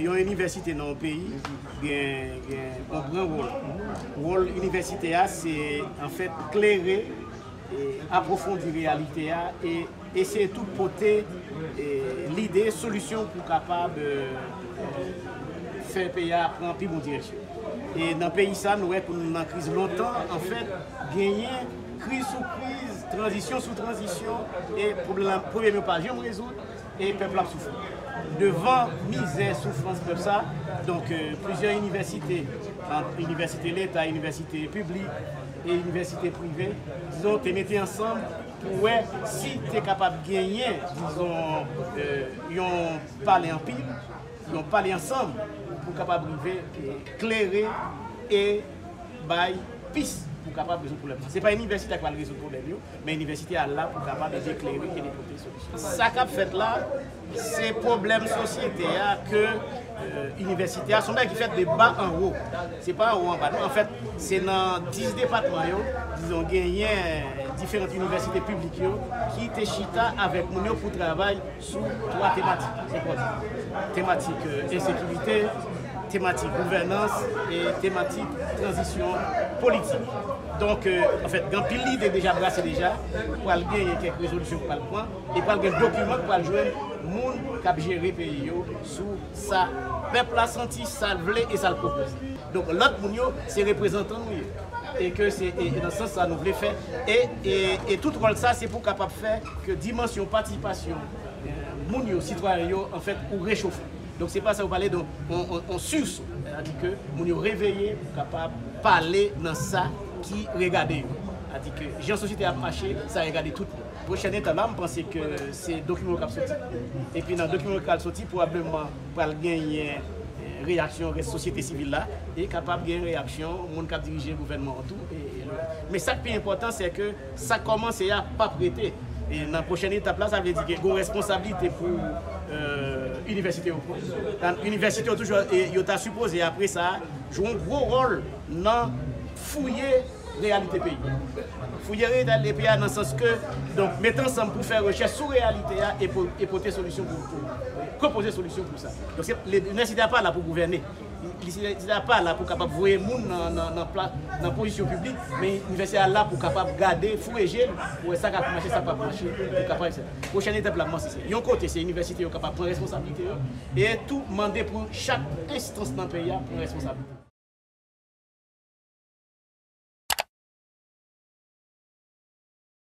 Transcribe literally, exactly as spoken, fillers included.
Yon inivèsite nan yon peyi gen, gen yon gran wòl. Wòl inivèsite a, se, anfèt, klere e apwofondi reyalite a e eseye tou pote e lide, solisyon pou kapab e, fè peyi a pran pi bon direksyon. E nan peyi sa, nou wè ke nou nan kriz lontan, anfèt, genyen kriz sou kriz, tranzisyon sou tranzisyon, e pwoblèm, pwoblèm yo pa janm rezoud, e pèp la ap soufri. Devan mizè, soufrans pèp sa, donk, e, plizyè inivèsite, ant inivèsite leta, inivèsite piblik e inivèsite prive, dizon, te mete ansanm pou wè si te kapab genyen, dizon, e, yon pale anpil, yon pale ansanm pou kapab rive, e, klere e bay pis pou kapab rezoud pwoblèm nan. Se pa inivèsite a k pral rezoud pwoblèm yo, men inivèsite a la pou kapab ede klere e de pote solisyon. Sa k ap fèt la, se pwoblèm sosyete a ke, e, inivèsite a, se yon bagay ki fèt de ba an wo. Se pa an wo an ba, non. Anfèt, se nan dis depatman yo, dizon, genyen diferan inivèsite piblik yo ki te chita avèk moun yo pou travay sou twa tematik enpòtan. Tematik, e, ensekirite, tematik gouvènans e tematik tranzisyon politik. Donk, e, anfèt, gen anpil lide deja brase deja, pral genyen kèk rezolisyon k pral pran, e pral gen dokiman k pral jwenn moun k ap jere peyi yo sou sa pèp la santi, sa l vle e sa l pwopoze. Donk, lòt moun yo, se reprezantan nou ye. E ke se e, e nan sans sa nou vle fè. E, e, e tout wòl sa, se pou kapab fè ke dimansyon patisipasyon, e, moun yo, sitwayen yo, anfèt, ou rechofe. Donk, se pa sa ou pale, donk, on, on, on sirso. Sètadi ke moun yo reveye pou kapab pale nan sa ki regade yo. Sètadi ke jan sosyete a ap mache, sa regade tout moun. Pwochèn etap la, m panse ke se dokiman yo k ap soti. Epi nan dokiman yo k ap soti, pwobableman pral genyen, e, reyaksyon rès sosyete sivil la, e kapab gen reyaksyon moun k ap dirije gouvènman an tou, e, e lòt. Men sa k pi enpòtan, se ke sa k kòmanse a p ap rete. E nan pwochèn etap la, sa vle di ke gen yon responsablite pou, e, inivèsite yo pran. Inivèsite yo toujou, e, yo ta sipoze, apre sa, jwe yon gwo wòl nan fouye reyalite peyi. Fouye reyalite peyi a nan sans ke, donk, mete ansanm pou fè rechèch sou reyalite a e po-, e pote solisyon pou, pou, pwopoze solisyon pou sa. Donk, se, le, inivèsite a pa la pou gouvène. Inivèsite a pa la pou kapab voye moun nan, nan, nan pla-, nan pozisyon piblik, men inivèsite a la pou kapab gade, foure je l, pou wè sa k ap mache, sa k p ap mache, pou kapab, etsetera. Pwochèn etap la, m panse se yon kote, se inivèsite yo kapab pran responsablite yo, e tou mande pou chak enstans nan peyi a pran responsablite.